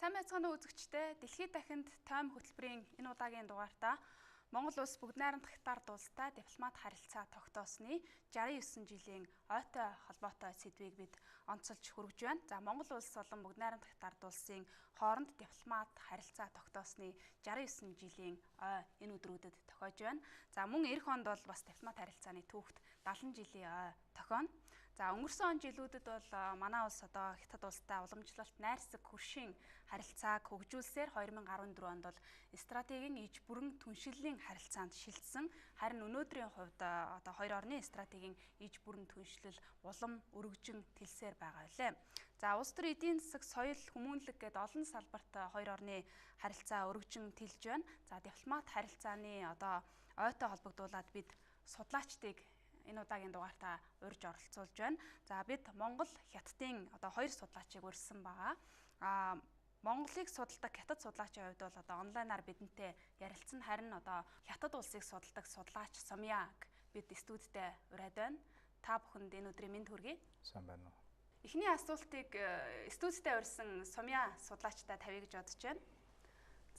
Сайн байцгаана уу үзэгчдээ. Дэлхийд дахинд тойм хөтөлбөрийн энэ удаагийн дугаартаа Монгол улс бүгд найрамдах хятад улстай дипломат харилцаа тогтоосны 69 жилийн ойтой холбоотой сэдвийг бид онцолж хүргэж байна. За, Монгол улс болон бүгд найрамдах хятад улсын хооронд дипломат харилцаа тогтоосны 69 жилийн ой энэ өдрүүдэд тохиож байна. За, мөн эх онд бол бас дипломат харилцааны түүхт 70 жилийн ой тохионо. За, өнгөрсөн он жилүүдэд бол манай улс одоо хятад улстай уламжлалт найрсаг хөршийн харилцааг хөгжүүлсээр 2014 онд бол стратегийн иж бүрэн түншлэлийн харилцаанд шилжсэн. Харин өнөөдрийн хувьд одоо хоёр орны стратегийн иж бүрэн түншлэл улам өргөжин тэлсээр байгаа билээ. За, улс төр, эдийн засаг, соёл, хүмүүнлэг гээд олон салбарт хоёр орны харилцаа өргөжин тэлж байна. За, дипломат харилцааны одоо ойтой холбогдуулаад бид судлаачдыг энэ удаагийн дугаартаа урьж оролцуулж байна. За, бид Монгол Хятадын одоо хоёр судлаачийг урьсан байгаа. Монголыг судалдаг хятад судлаачийн хувьд бол одоо онлайнаар бидэнтэй ярилцсан, харин одоо хятад улсыг судалдаг судлаач Сумьяг бид студидтэй ураад байна. Та бүхэнд энэ өдрийн мэнд хүргэе. Сайн байна уу? Эхний асуултыг студидтэй урьсан Сумья судлаачтай тавья гэж бодож байна.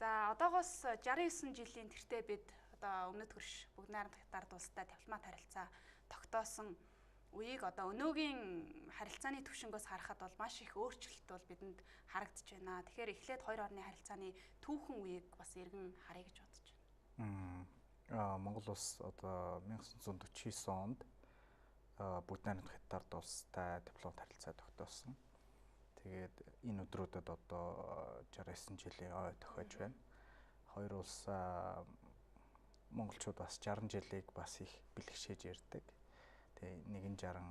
За, одоогоос 69 жилийн тэртээ бид одоо өмнөд хөрш бүгд найрамдах хятад улстай дипломат харилцаа тогтоосон үеийг одоо өнөөгийн харилцааны түвшингөөс харахад бол маш их өөрчлөлт бол бидэнд харагдаж байна. Тэгэхээр эхлээд хоёр орны харилцааны түүхэн үеийг бас эргэн харъя гэж бодож байна. Монгол улс одоо 1949 онд бүгд найрамдах хятад улстай дипломат харилцаа тогтоосон. Тэгээд энэ өдрүүдэд одоо 69 жилийн ой тохиож байна. Хоёр улс монголчууд бас 60 жилийг бас их бэлгшээж ярьдаг. Тэгээ нэгэн 60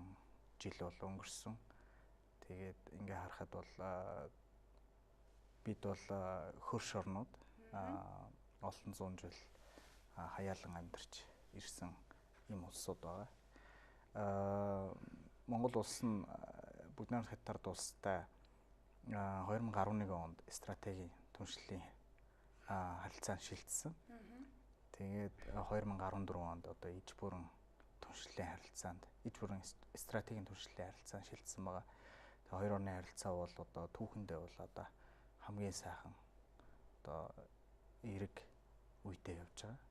жил бол өнгөрсөн. Тэгээд ингээ харахад бол бид бол хөрш орнууд олон зуун жил хаяалан амьдарч ирсэн ийм улсууд байгаа. Монгол улс нь бүгд найрамдах хятад улстай 2011 онд стратегийн түншлэлийн харилцаанд шилжсэн. Тэгээд 2014 онд одоо иж бүрэн түншлэлийн харилцаанд, иж бүрэн стратегийн түншлэлийн харилцаанд шилжсэн байгаа. Тэгээ хоёр орны харилцаа бол одоо түүхэндээ бол одоо хамгийн сайхан одоо эерэг үедээ явж байгаа.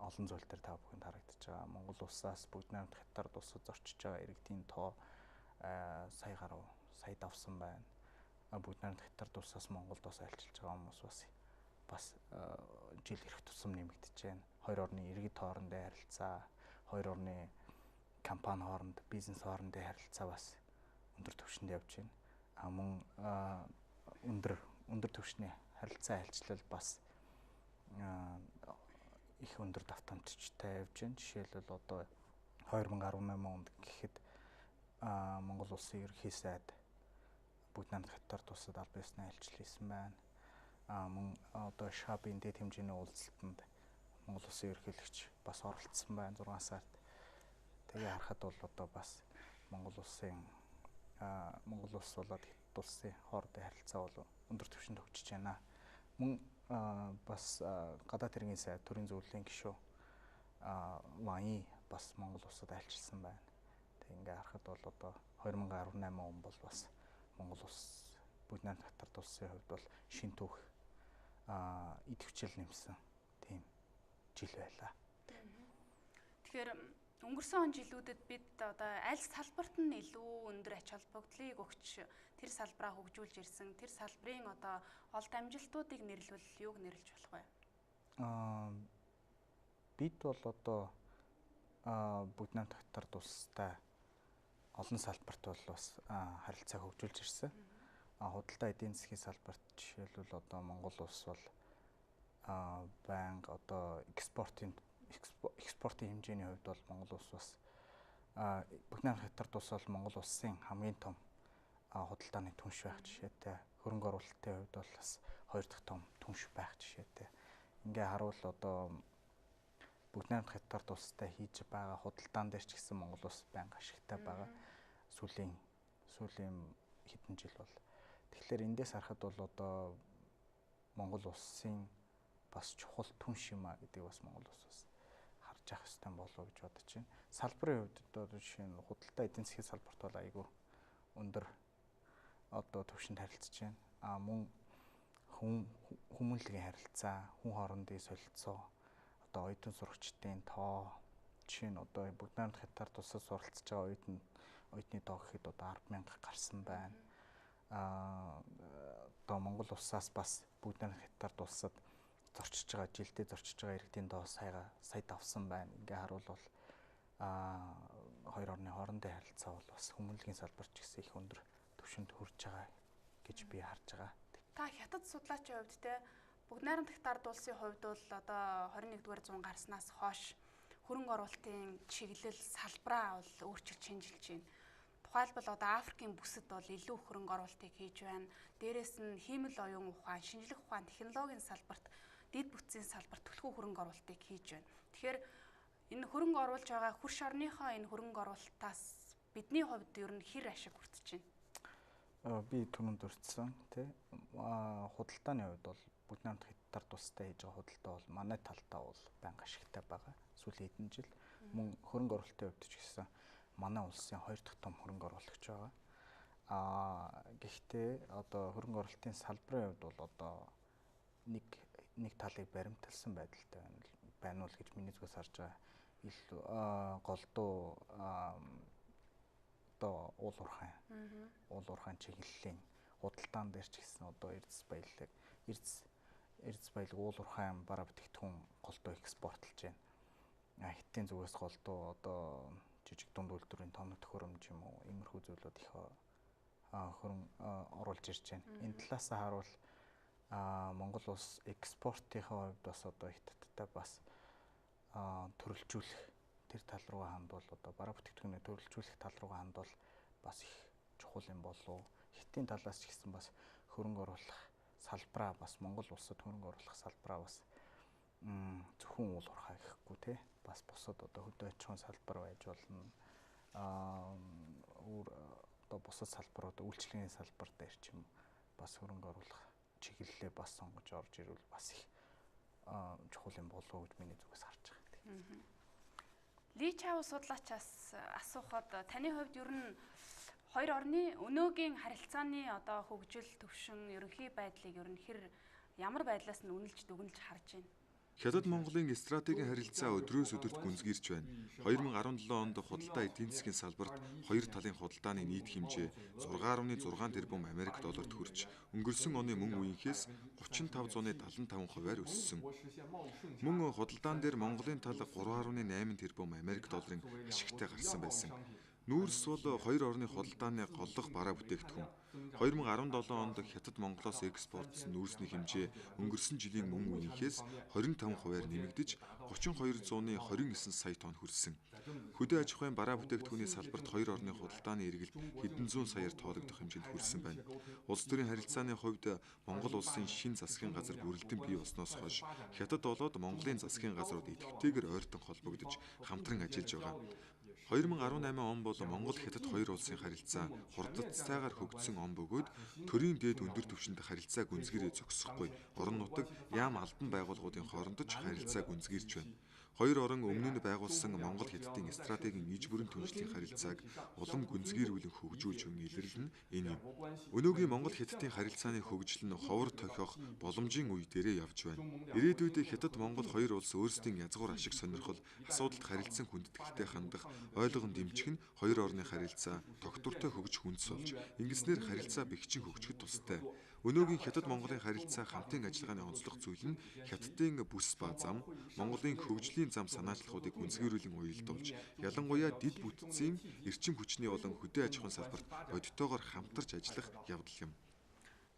Олон зүйл дээр та бүхэнд харагдаж байгаа. Монгол улсаас бүгд найрамдах хятад улсад зорчиж байгаа иргэдийн тоо сая гаруй сая давсан байна. Бүгд найрамдах хятад улсаас Монголд бас айлчилж байгаа хүмүүс бас жил ирэх тусам нэмэгдэж байна. Хоёр орны иргэд хоорондын харилцаа, хоёр орны компани хооронд, бизнес хоорондын харилцаа бас өндөр түвшинд явж байна. Мөн өндөр түвшний харилцаа айлчлал бас их өндөр давтамжтай явж байна. Жишээлбэл одоо 2018 онд гэхэд Монгол улсын ерөнхий сайд бүгд найрамдах хятад улсад аль биесны айлчлал хийсэн байна. Мөн одоо Шабын дэд хэмжээний уулзалтанд Монгол улсын ерөнхийлөгч бас оролцсон байна 6 сард. Тэгээ харахад бол одоо бас Монгол улсын Монгол улс болоод хятад улсын хоорондын харилцаа бол өндөр түвшинд хөгжиж байна. Мөн бас гадаад хэргийн сайд, төрийн зөвлөлийн гишүүн Ван И бас Монгол улсад айлчилсан байна. Тэг ингээ харахад бол одоо 2018 он бол бас Монгол улс бүгд найрамдах хятад улсын хувьд бол шин түүх идэвхжил нэмсэн тийм жил байлаа. Тэгэхээр өнгөрсөн он жилүүдэд бид одоо аль салбарт нь илүү өндөр ач холбогдлыг өгч тэр салбараа хөгжүүлж ирсэн, тэр салбарын одоо олд амжилтуудыг нэрлвэл юуг нэрлэж болох вэ? Бид бол одоо бүгд найрамдах хятад улстай олон салбарт бол бас харилцаа хөгжүүлж ирсэн. Худалдаа эдийн засгийн салбарт жишээлбэл одоо Монгол улс бол байнга одоо экспортын хэмжээний хувьд бол Монгол улс бас бүгд найрамдах хятад улс бол Монгол улсын хамгийн том худалдааны түнш байх жишээтэй. Хөрөнгө оруулалтын хувьд бол бас хоёр дахь том түнш байх жишээтэй. Ингээ харуул одоо бүгд найрамдах хятад улстай хийж байгаа худалдаан дээр ч гэсэн Монгол улс байнга ашигтай байгаа. Сүүлийн хэдэн жил бол. Тэгэхээр эндээс харахад бол одоо Монгол улсын бас чухал түнш юм а гэдгийг бас Монгол улс бас харж явах ёстой болов уу гэж бодож байна. Салбарын хувьд одоо жишээ нь худалдаа эдийн засгийн салбарт бол айгүй өндөр одоо түвшинд харилцаж байна. А мөн хүн хүмүүнлэгийн харилцаа, хүн хоорондын солилцоо, одоо оюутан сурагчдын тоо, жишээ нь одоо бүгд найрамдах Хятад улсад суралцж байгаа оюутны тоо гэхэд одоо 10,000 гарсан байна. Одоо Монгол улсаас бас бүгд найрамдах Хятад улсад зорчиж байгаа, жилдээ зорчиж байгаа иргэдийн тоо сая давсан байна. Ингээ харуул бол хоёр орны хоорондын харилцаа бол бас хүмүүнлэгийн салбар ч гэсэн их өндөр түвшинд хүрж байгаа гэж би харж байгаа. Та хятад судлаачийн хувьд те бүгд найрамдах Хятад улсын хувьд бол одоо 21-р зуун гарснаас хойш хөрөнгө оруулалтын чиглэл салбараа бол өөрчилж шинжилж байна. Тухайлбал одоо Африкийн бүсэд бол илүү хөрөнгө оруулалтыг хийж байна. Дээрээс нь хиймэл оюун ухаан, шинжлэх ухаан, технологийн салбарт, дэд бүтцийн салбарт түлхүү хөрөнгө оруулалтыг хийж байна. Тэгэхээр энэ хөрөнгө оруулж байгаа хөрш орныхоо энэ хөрөнгө оруулалтаас бидний хувьд ер нь хэр ашиг хүртэж байна? Би түрүүнд дурдсан тий. Худалдааны хувьд бол бүгд найрамдах Хятад улстай хийж байгаа худалдаа бол манай талдаа бол байнга ашигтай байгаа. Сүүлийн хэдэн жил мөн хөрөнгө оруулалтын хувьд ч гэсэн манай улсын хоёр дахь том хөрөнгө оруулагч байгаа. Гэхдээ одоо хөрөнгө оруулалтын салбарын хувьд бол одоо нэг талыг баримталсан байдалтай байна уу гэж миний зүгээс харж байгаа. Илүү голдуу одоо уул уурхай. Уул уурхайн чиглэлийн худалдаан дээр ч гэсэн одоо эрдэс баялаг уул уурхайн бараа бүтээгдэхүүн голдуу экспортлж байна. Хятадын зүгээс голдуу одоо жижиг дунд үйлдвэрийн тоног төхөөрөмж юм уу иймэрхүү зүйлүүд их хөрөнгө оруулж ирж байна. Энэ талаас нь харуул Монгол улс экспортынхаа хувьд бас одоо Хятадтай бас төрөлжүүлэх тэр тал руугаа хандвал одоо бараа бүтээгдэхүүнээ төрөлжүүлэх тал руугаа хандвал бас их чухал юм болов. Хятадын талаас ч гэсэн бас хөрөнгө оруулах салбараа бас Монгол улсад хөрөнгө оруулах салбараа бас зөвхөн уул уурхай гэхгүй те бас бусад одоо хөдөө аж ахуйн салбар байж болно. Өөр одоо бусад салбар одоо үйлчилгээний салбар дээр ч юм бас хөрөнгө оруулах чиглэлээ бас сонгож орж ирвэл бас их чухал юм болов уу гэж миний зүгээс харж байгаа. Ли Чао судлаачаас асуухад таны хувьд ер нь хоёр орны өнөөгийн харилцааны одоо хөгжил төвшин ерөнхий байдлыг ер нь хэр ямар байдлаас нь үнэлж дүгнэлж харж байна? Хятад Монголын стратегийн харилцаа өдрөөс өдөрт гүнзгийрч байна. 2017 онд худалдаа эдийн засгийн салбарт хоёр талын худалдааны нийт хэмжээ 6.6 тэрбум Америк долларт хүрч өнгөрсөн оны мөн үеийнхээс 35.75%-аар өссөн. Мөн худалдаан дээр Монголын тал 3.8 тэрбум Америк долларын ашигтай гарсан байсан. Нүүрс бол хоёр орны худалдааны голлох бараа бүтээгдэхүүн. 2017 онд Хятад Монголоос экспортлсон нүүрсний хэмжээ өнгөрсөн жилийн мөн үеийнхээс 25%-аар нэмэгдэж 3229 сая тонн хүрсэн. Хөдөө аж ахуйн бараа бүтээгдэхүүний салбарт хоёр орны худалдааны эргэлт хэдэн зуун саяар тоологдох хэмжээнд хүрсэн байна. Улс төрийн харилцааны хувьд Монгол улсын шин засгийн газар бүрэлдэн бий болсноос хойш Хятад болоод Монголын засгийн газрууд идэвхтэйгээр ойртон холбогдож хамтран ажиллаж байгаа. 2018 он бол Монгол Хятад хоёр улсын харилцаа хурдцтайгаар хөгжсөн он бөгөөд төрийн дээд өндөр түвшинд харилцаа гүнзгийрээ зогсохгүй орон нутаг яам албан байгууллагуудын хооронд ч харилцаа гүнзгийрч байна. Хоёр орон өмнө нь байгуулсан Монгол Хятадын стратегийн иж бүрэн түншлэлийн харилцааг улам гүнзгийрүүлэн хөгжүүлж буй илрэл нь энэ юм. Өнөөгийн Монгол Хятадын харилцааны хөгжил нь ховор тохиох боломжийн үе дээрээ явж байна. Ирээдүйд Хятад Монгол хоёр улс өөрсдийн язгуур ашиг сонирхол асуудалд харилцан хүндэтгэлтэй хандах ойлгон дэмжих нь хоёр орны харилцаа тогтвортой хөгжих үндэс болж ингэснээр харилцаа бэхжин хөгжихэд тустай. Өнөөгийн Хятад Монголын харилцаа хамтын ажиллагааны онцлог зүйл нь Хятадын бүс ба зам, Монголын хөгжлийн зам санаачлахуудыг гүнзгийрүүлэн уялдуулж, ялангуяа дэд бүтцийн эрчим хүчний болон хөдөө аж ахуйн салбарт бодитоогоор хамтарч ажиллах явдал юм.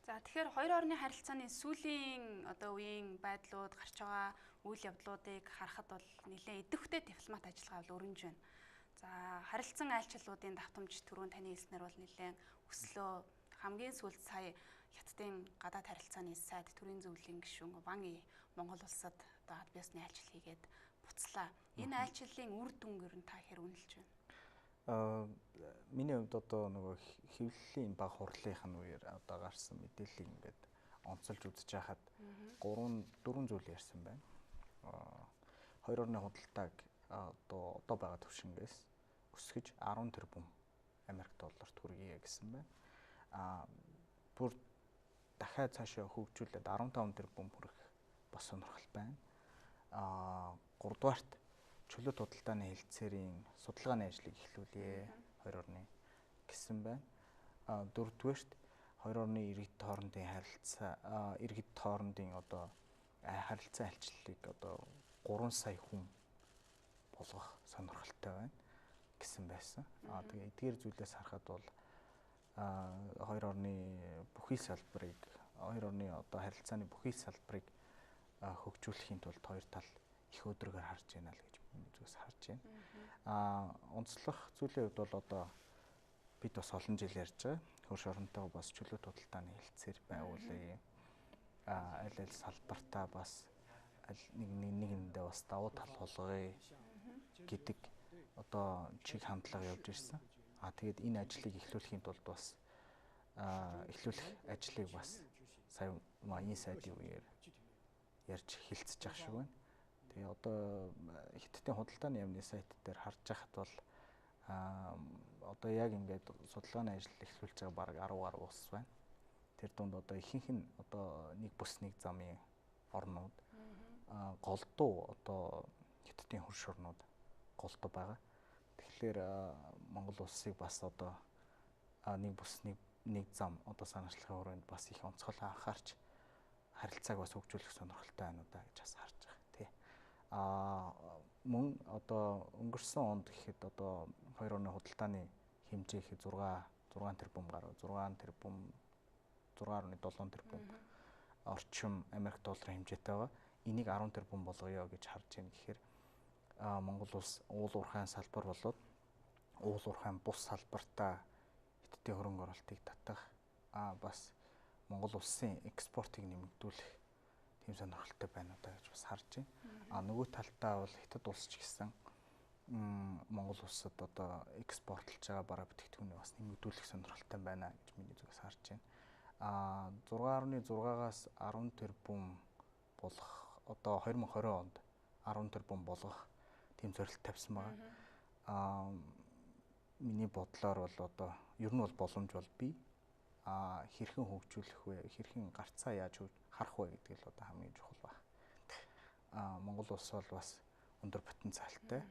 За тэгэхээр хоёр орны харилцааны сүүлийн одоо үеийн байдлууд гарч байгаа үйл явдлуудыг харахад бол нэлээд идэвхтэй дипломат ажиллагаа бол өрнөж байна. За харилцан айлчлалуудын давтамж түрүүн таны хэлснээр бол нэлээд өслөө. Хамгийн сүүлд сая Хятадын гадаад харилцааны сайд төрийн зөвлөлийн гишүүн Ван И Монгол улсад одоо аль биесны айлчлал хийгээд буцлаа. Энэ айлчлалын үр дүн ер нь та хэр үнэлж байна? Миний хувьд одоо нөгөө хэвлэлийн баг хурлынх нь үеэр одоо гарсан мэдээллийг ингээд онцолж үзэж байхад дөрвөн зүйл ярьсан байна. Хоёр орны худалдааг одоо байгаа түвшингээс өсгөж 10 тэрбум Америк долларт хүргье гэсэн байна. Бүр дахиад цаашаа хөгжүүлээд 15 тэрбум хүрэх бас сонирхол байна. Гуравдугаарт чөлөөт худалдааны хэлцээрийн судалгааны ажлыг эхлүүлье хоёр орны гэсэн байна. Дөрөвдүгээрт хоёр орны иргэд хоорондын харилцаа, иргэд хоорондын одоо харилцаа альчлалыг одоо 3 сая хүн болгох сонирхолтой байна гэсэн байсан. Тэгээ эдгээр зүйлээс харахад бол хоёр орны бүхий салбарыг, хоёр орны одоо харилцааны бүхий салбарыг хөгжүүлэхийн тулд хоёр тал их өдрөөр харж байна л гэж миний зүгээс харж байна. Онцлох зүйлийн хувьд бол одоо бид бас олон жил ярьж байгаа. Хөрш оронтойгоо бас чөлөөт худалдааны хэлцээр байгуулъя. Аль аль салбартаа бас аль нэг нэгэндээ бас давуу тал болгоё гэдэг одоо чиг хандлага явж ирсэн. Тэгээд энэ ажлыг эхлүүлэхийн тулд бас эхлүүлэх ажлыг бас сая энэ сайдын үеэр ярьж хилцэж ах шиг байна. Тэгээ одоо Хятадын худалдааны яамны сайт дээр харж байхад бол одоо яг ингээд судалгааны ажил эхлүүлж байгаа бараг 10 гаруй улс байна. Тэр дунд одоо ихэнх нь одоо нэг бүс нэг замын орнууд, голдуу одоо Хятадын хөрш орнууд голдуу байгаа. Тэгэхээр Монгол улсыг бас одоо нэг бүс нэг зам одоо санаачлахын хүрээнд бас их онцгой анхаарч харилцааг бас хөгжүүлэх сонирхолтой байна уу да гэж бас харж байгаа тий. Мөн одоо өнгөрсөн онд гэхэд одоо хоёр орны худалдааны хэмжээ ихэд 6 тэрбум гаруй 6 тэрбум 6.7 тэрбум орчим Америк долларын хэмжээтэй байгаа. Энийг 10 тэрбум болгоё гэж харж байна гэхээр Монгол улс уул уурхайн салбар болоод уул уурхайн бус салбартаа Хятадын хөрөнгө оруулалтыг татах, бас Монгол улсын экспортыг нэмэгдүүлэх тийм сонирхолтой байна уу гэж бас харж байна. Нөгөө талдаа бол Хятад улс ч гэсэн Монгол улсад одоо экспортлж байгаа бараа бүтээгдэхүүнийг бас нэмэгдүүлэх сонирхолтой байна гэж миний зүгээс харж байна. 6.6-аас 10 тэрбум болох одоо 2020 онд 10 тэрбум болгох тийм зорилт тавьсан байгаа. Миний бодлоор бол одоо ер нь бол боломж бол бий. Хэрхэн хөгжүүлэх вэ? Хэрхэн гарцаа яаж харах вэ гэдэг л одоо хамгийн чухал байна. Монгол улс бол бас өндөр потенциалтай,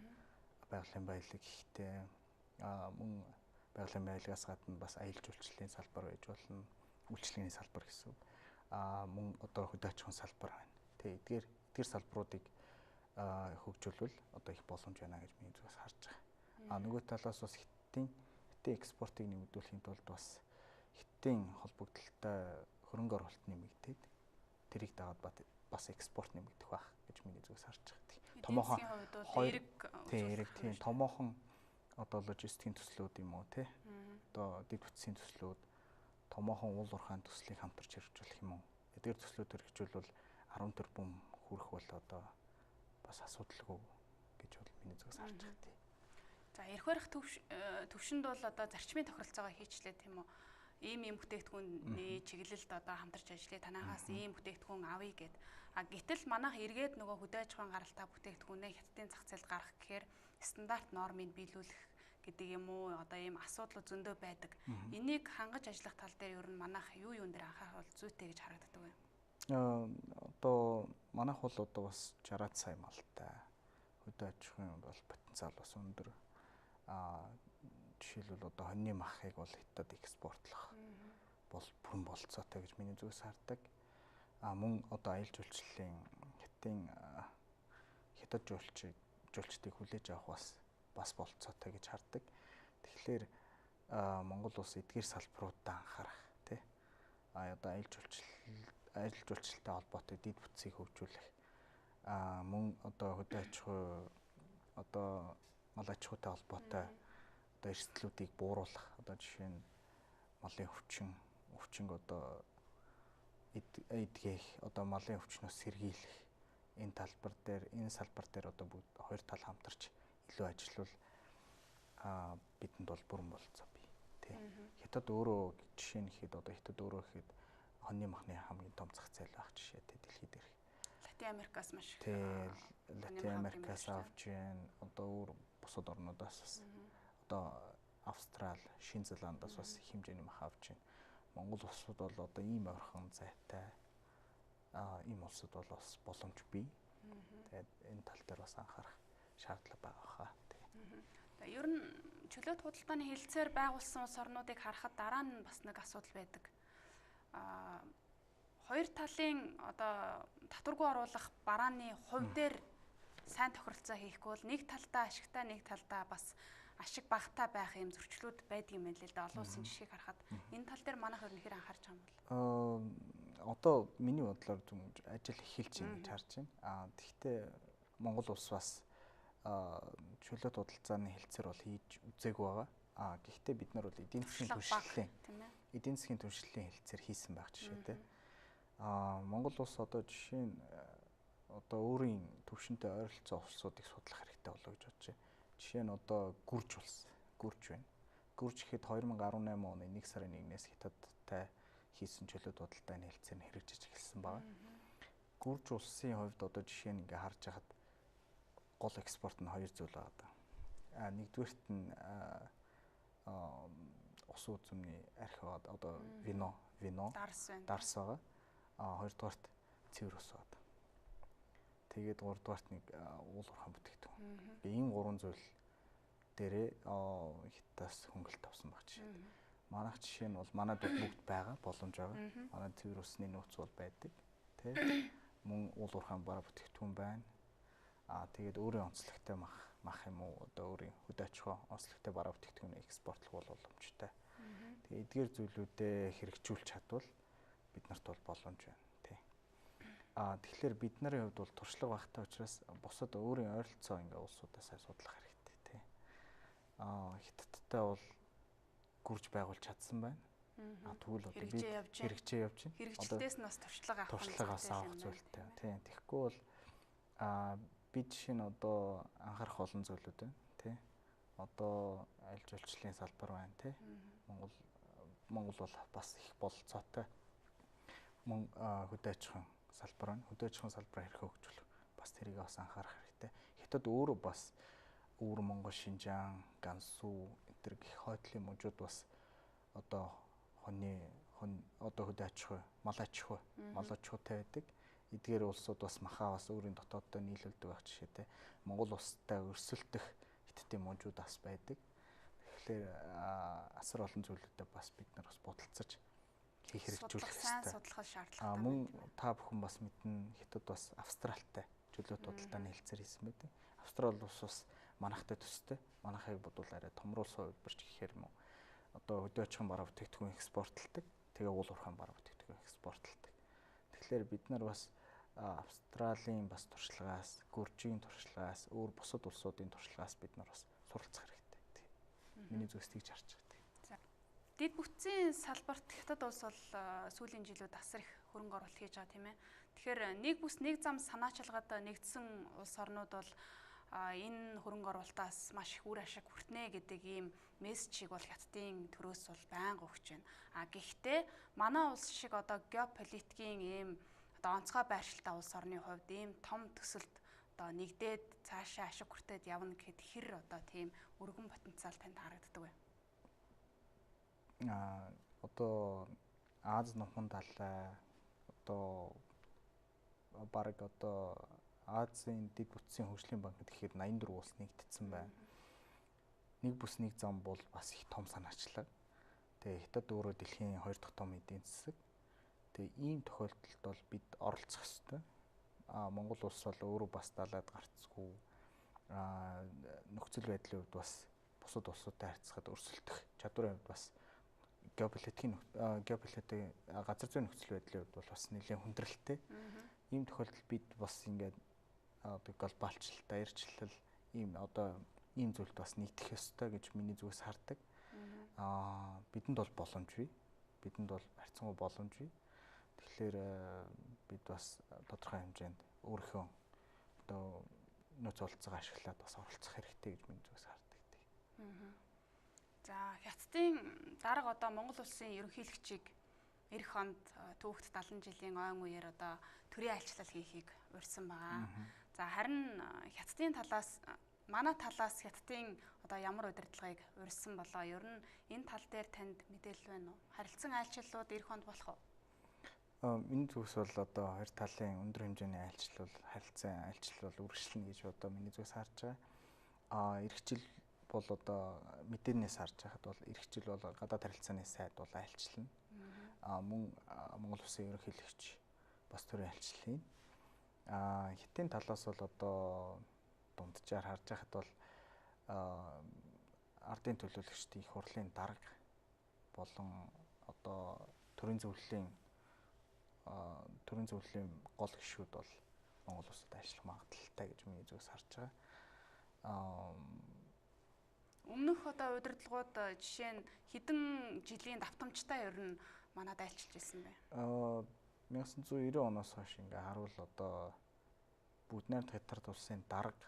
байгалийн баялаг ихтэй, мөн байгалийн баялагаас гадна бас аялал жуулчлалын салбар байж болно, үйлчилгээний салбар гэсэн үг. Мөн одоо хөдөө аж ахуйн салбар байна. Тэгээ эдгээр салбаруудыг хөгжүүлвэл одоо их боломж байна гэж миний зүгээс харж байгаа. Нөгөө талаас бас Хятадын экспортыг нэмэгдүүлэхийн тулд бас Хятадын холбогдлолтой хөрөнгө оруулалт нэмэгдээд тэрийг дагаад бас экспорт нэмэгдэх байх гэж миний зүгээс харж байгаа. Томоохон эрэг тийм томоохон одоо логистикийн төслүүд юм уу те. Одоо дэд бүтцийн төслүүд, томоохон уул уурхайн төслийг хамтарч хэрэгжүүлэх юм уу. Эдгээр төслүүд хэрэгжүүлвэл 10 тэрбум хүрэх бол одоо бас асуудалгүй гэж бол миний зүгээс харж байгаа тийм. За эрх барих төвшөнд бол одоо зарчмын тохиролцоогоо хийчлээ тийм үү? Ийм бүтээгдэхүүний чиглэлд одоо хамтарч ажиллая. Танахаас ийм бүтээгдэхүүн авъя гэд. Гэтэл манайх эргээд нөгөө хөдөө аж ахуйн гаралтай бүтээгдэхүүнээ Хятадын зах зээлд гаргах гэхээр стандарт нормыг биелүүлэх гэдэг юм уу? Одоо ийм асуудал зөндөө байдаг. Энийг хангаж ажиллах тал дээр ер нь манайх юун дээр анхаарах бол зүйтэй гэж харагддаг вэ? Одоо манайх бол одоо бас 60 сая малтай хөдөө аж ахуйн бол потенциал бас өндөр. Жишээлбэл одоо хоньны махыг бол Хятад экспортлох бол бүрэн болцоотой гэж миний зүгээс хардаг. Мөн одоо аялал жуулчлалын Хятадын Хятад жуулчдыг хүлээж авах бас болцоотой гэж хардаг. Тэгэхээр Монгол улс эдгээр салбаруудад анхаарах тий. Одоо аялал жуулчлалтай холбоотой дэд бүтцийг хөгжүүлэх. Мөн одоо хөдөө аж ахуй одоо мал аж ахуйтай холбоотой одоо эрсдлүүдийг бууруулах. Одоо жишээ нь малын өвчин одоо эдгээх, одоо малын өвчнөөс сэргийлэх энэ талбар дээр, энэ салбар дээр одоо бүгд хоёр тал хамтарч илүү ажиллавал бидэнд бол бүрэн болцоо бий тий. Хятад өөрөө жишээ нь гэхэд одоо Хятад өөрөө гэхэд хоньны махны хамгийн том зах зээл байх жишээ тий дэлхийд дээрх. Латин Америкаас маш их. Тий, Латин Америкаас авч гин одоо өөр бусад орнуудаас бас одоо Австрал, Шинэ Зеландаас бас их хэмжээний мах авч байна. Монгол улсууд бол одоо ийм ойрхон зайтай ийм улсууд бол бас боломж бий. Тэгээд энэ тал дээр бас анхаарах шаардлага байгаа хаа. Тийм. Ер нь чөлөөт худалдааны хэлцээр байгуулсан улс орнуудыг харахад дараа нь бас нэг асуудал байдаг. Хоёр талын одоо татваргүй оруулах барааны хувь дээр сайн тохиролцоо хийхгүй бол нэг талдаа ашигтай, нэг талдаа бас ашиг багатай байх юм зөрчлүүд байдаг юм байна л да. Олон улсын жишээг харахад энэ тал дээр манайх ер нь хэр анхаарч байгаа юм бол? Одоо миний бодлоор ажил эхэлж байна гэж харж байна. Тэгэхдээ Монгол улс бас чөлөөт худалдааны хэлцээр бол хийж үзээгүй байгаа. Гэхдээ бид нар бол эдийн засгийн түвшлийн хэлцээр хийсэн байх жишээтэй. Монгол улс одоо жишээ нь одоо өөрийн төвшөнтэй ойролцоо улсуудыг судлах хэрэгтэй болоо гэж бодож байна. Жишээ нь одоо Гүрж улс, Гүрж байна. Гүрж гэхэд 2018 оны 1 сарын 1-ээс Хятадтай хийсэн чөлөөт худалдааны хэлцээр нь хэрэгжиж эхэлсэн байна. Гүрж улсын хувьд одоо жишээ нь ингээ харж байхад гол экспорт нь хоёр зүйл байгаа. Нэгдүгээрт нь ус үзмний архи байгаа. Одоо вино, дарс байгаа. Хоёрдугаарт цэвэр ус байгаа. Тэгээд гуравдугаарт нэг уул уурхайн бүтээгдэхүүн. Энэ гурван зүйл дээрээ Хятадаас хөнгөлт авсан баг жишээ. Манайх жишээ нь бол манайд бүгд байгаа, боломж байгаа. Манай цэвэр усны нөөц бол байдаг. Тэ? Мөн уул уурхайн бараа бүтээгдэхүүн байна. Тэгээд өөрийн онцлогтой мах юм уу одоо өөрийн хөдөө аж ахуй онцлогтой бараа бүтээгдэхүүнийг экспортлох бол боломжтой. Тэгээд эдгээр зүйлүүдээ хэрэгжүүлж чадвал бид нарт бол боломж байна. Тий. Тэгэхээр бид нарын хувьд бол туршлага багтай учраас бусад өөрийн ойролцоо ингээ улсуудаа сайн судлах хэрэгтэй. Тий. Хятадтай бол гүрж байгуулж чадсан байна. Тэгвэл одоо бид хэрэгжээ явж байна. Хэрэгжилтээс нь бас туршлага авах зүйлтэй. Тий. Тэгэхгүй бол бид жишээ нь одоо анхаарах олон зүйлүүд байна. Тий. Одоо аль жуулчлалын салбар байна. Тий. Монгол бол бас их бололцоотой мөн хөдөө аж ахуйн салбар байна. Хөдөө аж ахуйн салбараа хэрхэн хөгжүүлэх бас тэрийг бас анхаарах хэрэгтэй. Хятад өөрөө бас өвөр Монгол, Шинжаан, Гансу энэ төр гэх хойдлын мужууд бас одоо хонь одоо хөдөө аж ахуй, мал аж ахуй, мал аж ахуйтай байдаг. Эдгээр улсууд бас махаа бас өөрийн дотооддоо нийлүүлдэг байх жишээтэй. Монгол улстай өрсөлдөх хятадын мужууд бас байдаг. Тэгэхээр асар олон зүйлүүдэд бас бид нар бас бодолцож хийх хэрэгжүүлэх хэрэгтэй. Судлах шаардлагатай. Мөн та бүхэн бас мэднэ, Хятад бас Австралитай чөлөөт худалдааны хэлцээр хийсэн байдаг. Австрали улс бас манайхтай төстэй. Манайхыг бодвол арай томруулсан хувилбарч гэхээр юм уу. Одоо хөдөө аж ахуйн бараа бүтээгдэхүүн экспортлдог. Тэгээ уул уурхайн бараа бүтээгдэхүүн экспортлдог. Тэгэхээр бид нар бас Австралийн бас туршлагаас, Гүржийн туршлагаас, өөр бусад улсуудын туршлагаас бид нар бас суралцах хэрэгтэй. Миний зүгээс тэгж харж байгаа. За. Дэд бүтцийн салбарт Хятад улс бол сүүлийн жилүүд асар их хөрөнгө оруулалт хийж байгаа, тийм ээ. Тэгэхээр нэг бүс нэг зам санаачилгаад нэгдсэн улс орнууд бол энэ хөрөнгө оруулалтаас маш их үр ашиг хүртнэ гэдэг ийм мессежийг бол Хятадын төрөөс бол байнга өгч байна. Гэхдээ манай улс шиг одоо геополитикийн ийм одоо онцгой байршилтай улс орны хувьд ийм том төсөлд одоо нэгдээд цаашаа ашиг хүртээд явна гэхэд хэр одоо тийм өргөн потенциал танд харагддаг вэ? Одоо Аз нухан талай одоо бараг одоо Азийн дэд бүтцийн хөгжлийн банк гэхэд 84 улс нэгдсэн байна. Нэг бүс нэг зам бол бас их том санаачлаг. Тэгээ Хятад өөрөө дэлхийн 2 дахь том эдийн засаг. Тэгээ ийм тохиолдолд бол бид оролцох ёстой. Монгол улс бол өөрөө бас далаад гарцгүй. Нөхцөл байдлын хувьд бас бусад улсуудтай харьцахад өрсөлдөх чадварын хувьд бас геополитикийн газар зүйн нөхцөл байдлын хувьд бол бас нэлээд хүндрэлтэй. Ийм тохиолдолд бид бас ингээд одоо глобалчлалт, даяарчлал ийм одоо ийм зүйлд бас нэгдэх ёстой гэж миний зүгээс хардаг. Бидэнд бол боломж бий. Бидэнд бол харьцангуй боломж бий. Тэгэхээр бид бас тодорхой хэмжээнд өөрийнхөө одоо нөөц бололцоогоо ашиглаад бас оролцох хэрэгтэй гэж миний зүгээс хардаг. За, Хятадын дарга одоо Монгол улсын ерөнхийлөгчийг эх онд түүхт 70 жилийн ойн үеэр одоо төрийн айлчлал хийхийг урьсан байгаа. За, харин Хятадын талаас Манай талаас Хятадын одоо ямар удирдлагыг урьсан болоо? Ер нь энэ тал дээр танд мэдээлэл байна уу? Харилцан айлчлалууд ирэх онд болох уу? Миний зүгээс бол одоо хоёр талын өндөр хэмжээний айлчлал, харилцан айлчлал бол үргэлжлэнэ гэж одоо миний зүгээс харж байгаа. Ирэх жил бол одоо мэдээнээс харж байхад бол ирэх жил бол гадаад харилцааны сайд бол айлчлана. Мөн Монгол Улсын ерөнхийлөгч бас төрийн айлчлал хийнэ. Хятадын талаас бол одоо дунджаар харж байхад бол ардын төлөөлөгчдийн их хурлын дарга болон одоо төрийн зөвлөлийн гол гишүүд бол Монгол улсад ажиллах магадлалтай гэж миний зүгээс харж байгаа. Өмнөх одоо удирдлагууд жишээ нь хэдэн жилийн давтамжтай ер нь манад айлчилж ирсэн бэ? 1990 оноос хойш ингээ харуул одоо бүгд найрамдах Хятад улсын дарга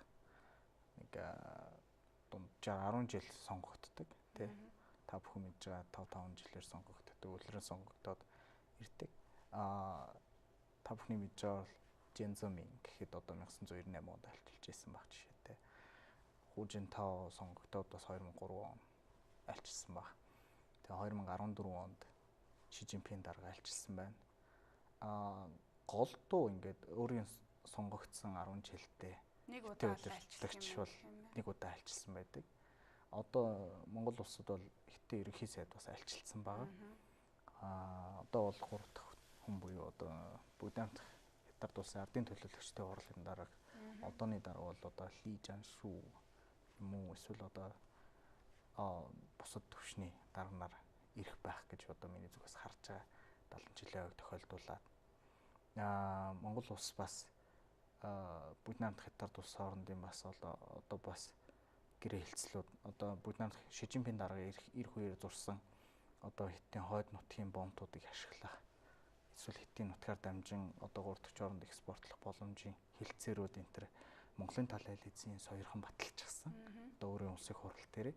нэг дунджаар 10 жил сонгогддог тий. Та бүхэн мэдж байгаа 5 жилээр сонгогддог, үлрэн сонгогдоод ирдэг. Та бүхний мэдж байгаа бол Жэн Зэмин гэхэд одоо 1998 онд айлчилж байсан баг жишээтэй. Хүү Жинтао сонгогдоод бас 2003 он айлчилсан баг. Тэгээ 2014 онд Ши Жинпин дарга айлчилсан байна. Голдуу ингээд өөрийн сонгогдсон 10 жилдээ нэг удаа айлчилсан бол нэг удаа айлчилсан байдаг. Одоо Монгол улсад бол хятадын ерөнхий сайд бас айлчилсан байгаа. Одоо бол 3 дахь хүн буюу одоо бүгд найрамдах Хятад улсын ардын төлөөлөгчдийн хурлын дарга одооны дарга бол одоо Ли Жаншу юм уу эсвэл одоо бусад түвшний дарга нар ирэх байх гэж одоо миний зүгээс харж байгаа. 70 жилийн хувьд тохиолдуулаад Монгол улс бас бүгд найрамдах Хятад улс хоорондын бас одоо бас гэрээ хэлцлүүд одоо бүгд найрамдах Ши Жинпин дарга ирэх үеэр зурсан одоо хятадын хойд нутгийн бомтуудыг ашиглах эсвэл хятадын нутгаар дамжин одоо 3 дахь оронд экспортлох боломжийн хэлцээрүүд энэ төр Монголын тал айл эзэн соёрхон баталчихсан. Одоо өөрийн улсын хурал дээр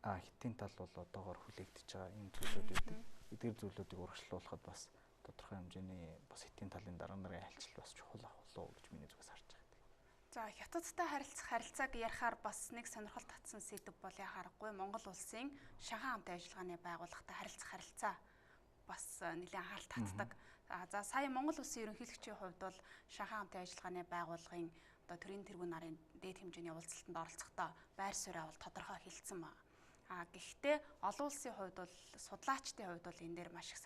хятадын тал бол одоогоор хүлээгдэж байгаа ийм зүйлүүд байдаг. Эдгээр зүйлүүдийг урагшлуулахад бас тодорхой хэмжээний бас хятадын талын дарга нарын айлчлал бас чухал ах болов уу гэж миний зүгээс харж байгаа. За, Хятадтай харилцах харилцааг ярихаар бас нэг сонирхол татсан сэдэв бол яхаарахгүй Монгол улсын Шанхай хамтын ажиллагааны байгууллагатай харилцах харилцаа бас нэлээд анхаарал татдаг. За, сая Монгол улсын ерөнхийлөгчийн хувьд бол Шанхай хамтын ажиллагааны байгууллагын одоо төрийн тэргүүн нарын дээд хэмжээний уулзалтанд оролцохдоо байр сууриа бол тодорхой хэлсэн байна. Гэхдээ олон улсын хувьд бол судлаачдын хувьд бол энэ дээр маш их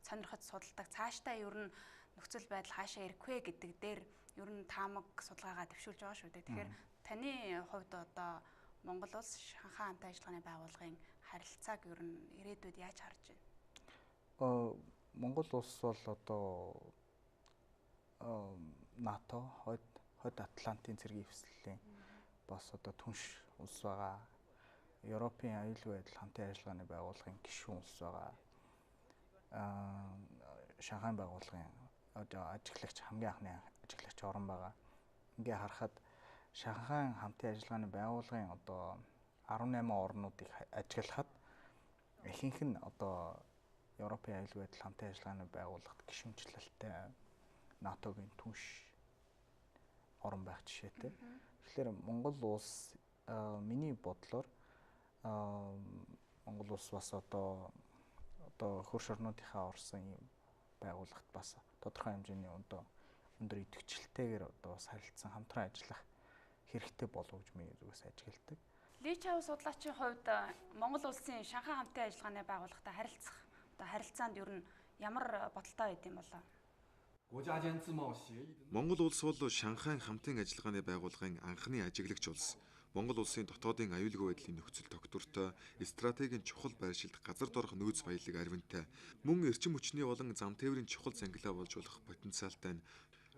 сонирхож судалдаг. Цаашдаа ер нь нөхцөл байдал хаашаа ирэх вэ гэдэг дээр ер нь таамаг судалгаагаа дэвшүүлж байгаа шүү дээ. Тэгэхээр таны хувьд одоо Монгол улс Шанхай хамтын ажиллагааны байгууллагын харилцааг ер нь ирээдүйд яаж харж байна? Монгол улс бол одоо НАТО, Хойд Атлантын цэргийн эвслэлийн бас одоо түнш улс байгаа. Европын аюулгүй байдал хамтын ажиллагааны байгууллагын гишүүн улс байгаа. Шанхай байгууллагын одоо ажиглагч хамгийн анхны ажиглагч орн байгаа. Ингээ харахад Шанхай хамтын ажиллагааны байгууллагын одоо 18 орнуудыг ажиглахад ихэнх нь одоо Европын аюулгүй байдал хамтын ажиллагааны байгууллагт гишүүнчлэлтэй НАТО-гийн түнш орн байх жишээтэй. Тэгэхээр Монгол улс миний бодлоор Монгол улс бас одоо хөрш орнуудынхаа орсон ийм байгууллагт бас тодорхой хэмжээний одоо өндөр идэвхжлэлтэйгээр одоо бас харилцан хамтран ажиллах хэрэгтэй болов гэж миний зүгээс ажигладаг. Ли Чао судлаачийн хувьд Монгол улсын Шанхай хамтын ажиллагааны байгууллагатай харилцах одоо харилцаанд ер нь ямар бодолтой байд юм болоо? Монгол улс бол Шанхай хамтын ажиллагааны байгууллагын анхны ажиглагч улс. Монгол улсын дотоодын аюулгүй байдлын нөхцөл тогтвортой, стратегийн чухал байршилд газар доорх нөөц баялаг аривнтай, мөн эрчим хүчний болон зам тээврийн чухал зангилаа болж болох потенциалтай нь.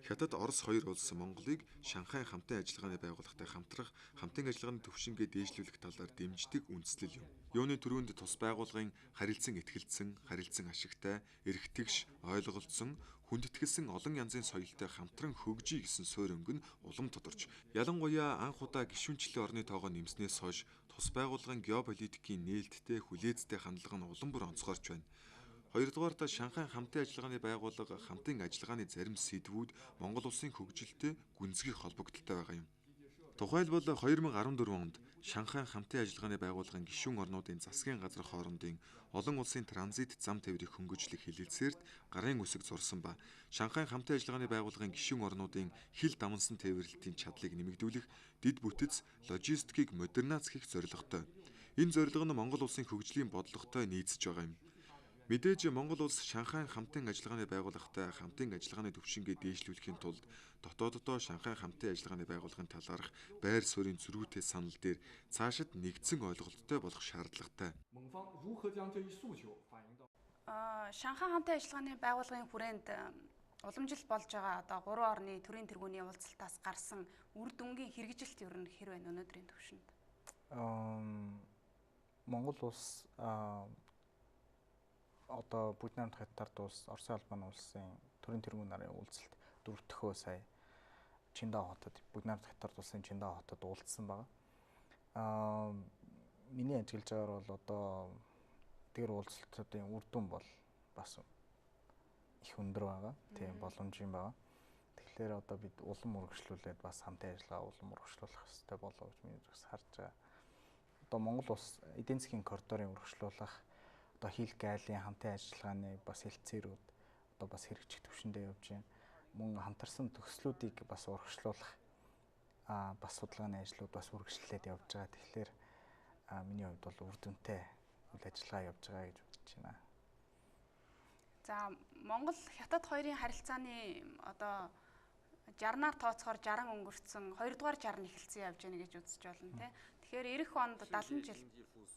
Хятад, Орос хоёр улс Монголыг Шанхай хамтын ажиллагааны байгууллагатай хамтрах, хамтын ажиллагааны төвшингээ дээшлүүлэх талаар дэмждэг үндслэл юм. Юуны түрүүнд тус байгууллагын харилцан итгэлцэн, харилцан ашигтай, эрхтгш, ойлголцсон, хүндэтгэлсэн олон янзын соёлтой хамтран хөгжий гэсэн суурь өнгө нь улам тодорч, ялангуяа анх удаа гишүүнчлэлийн орны тоогоо нэмснээс хойш тус байгууллагын геополитикийн нээлттэй, хүлээцтэй хандлага нь улам бүр онцгойрч байна. Хоёрдугаарт Шанхай хамтын ажиллагааны байгууллага хамтын ажиллагааны зарим сэдвүүд Монгол улсын хөгжилтэй гүнзгий холбогдлолтой байгаа юм. Тухайлбал 2014 онд Шанхай хамтын ажиллагааны байгууллагын гишүүн орнуудын засгийн газар хоорондын олон улсын транзит зам тээврийг хөнгөжлөх хэлэлцээрт гарын үсэг зурсан ба Шанхай хамтын ажиллагааны байгууллагын гишүүн орнуудын хил дамнасан тээвэрлэлтийн чадлыг нэмэгдүүлэх, дэд бүтэц логистикийг модерниз хийх зорилготой. Энэ зорилго нь Монгол улсын хөгжлийн бодлоготой нийцэж байгаа юм. Мэдээж Монгол улс Шанхай хамтын ажиллагааны байгууллагатай хамтын ажиллагааны түвшингээ дээшлүүлэхийн тулд дотооддоо Шанхай хамтын ажиллагааны байгууллагын талаарх байр суурийн зөрүүтэй санал дээр цаашид нэгдсэн ойлголттой болох шаардлагатай. Шанхай хамтын ажиллагааны байгууллагын хүрээнд уламжлалт болж байгаа одоо 3 орны төрийн тэргүүний уулзалтаас гарсан үр дүнгийн хэрэгжилт ер нь хэр байна өнөөдрийн түвшинд? Монгол улс одоо Бүгд найрамдах Хятад улс, Оросын холбооны улсын төрийн тэргүүн нарын уулзалт дөрөвдөхөө сая Чиндао хотод, Бүгд найрамдах Хятад улсын Чиндао хотод уулзсан байгаа. Миний ажиглаж байгаагаар бол одоо тэр уулзалтуудын үр дүн бол бас их өндөр байгаа. Тийм боломжийн байгаа. Тэгэхээр одоо бид улам үргэлжлүүлээд бас хамтын ажиллагаа улам үргэлжлүүлэх хэрэгтэй болоо гэж миний зүгээс харж байгаа. Одоо Монгол улс эдийн засгийн коридорын үргэлжлүүлэх, одоо хил гайлын хамтын ажиллагааны бас хэлцээрүүд одоо бас хэрэгжих түвшиндээ явж байна. Мөн хамтарсан төслүүдийг бас урагшлуулах бас судалгааны ажлууд бас үргэлжлээд явж байгаа. Тэгэхээр миний хувьд бол үр дүнтэй үйл ажиллагаа явж байгаа гэж бодож байна. За, Монгол Хятад хоёрын харилцааны одоо 60-аар тооцохоор 60 өнгөрцөн 2 дугаар 60 нь эхэлсэн явж байна гэж үзэж болно тий. Тэгэхээр ирэх онд 70 жил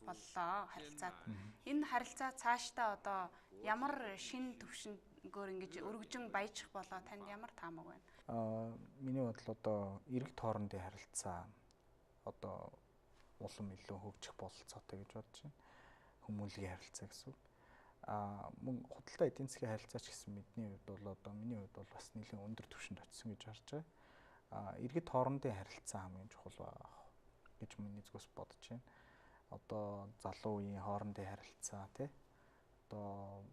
боллоо харилцаад. Энэ харилцаа цаашдаа одоо ямар шин төвшнгөөр ингэж өргөжин баяжих болоо танд ямар таамаг байна? Миний бодол одоо иргэд хоорондын харилцаа одоо улам илүү хөгжих бололцоотой гэж бодож байна. Хүмүүнлэгийн харилцаа гэсэн үг. Мөн худалдаа эдийн засгийн харилцаа ч гэсэн бидний хувьд бол одоо миний хувьд бол бас нэлээд өндөр түвшинд очсон гэж харж байгаа. Иргэд хоорондын харилцаа хамгийн чухал байгаа гэж миний зүгээс бодож байна. Одоо залуу үеийн хоорондын харилцаа тий. Одоо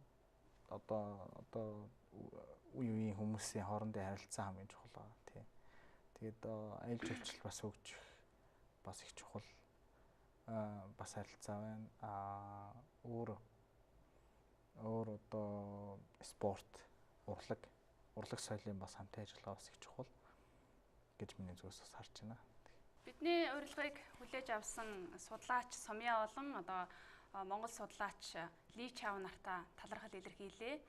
үе үеийн хүмүүсийн хоорондын харилцаа хамгийн чухал байгаа тий. Тэгээд аялал жуулчлал бас хөгжих бас их чухал бас харилцаа байна. Өөр одоо спорт, урлаг соёлын бас хамтын ажиллагаа бас их чухал гэж миний зүгээс бас харж байна. Бидний урилгыг хүлээж авсан судлаач Сумья болон одоо Монгол судлаач Ли Чао нартаа талархал илэрхийлээ.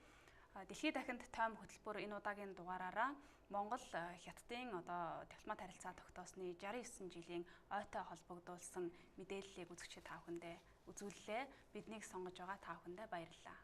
Дэлхийд дахинд тойм хөтөлбөр энэ удаагийн дугаараараа Монгол Хятадын одоо дипломат харилцаа тогтоосны 69 жилийн ойтой холбогдуулсан мэдээллийг үзэгчид та бүхэндээ үзүүллээ. Биднийг сонгож байгаа та бүхэндээ баярлалаа.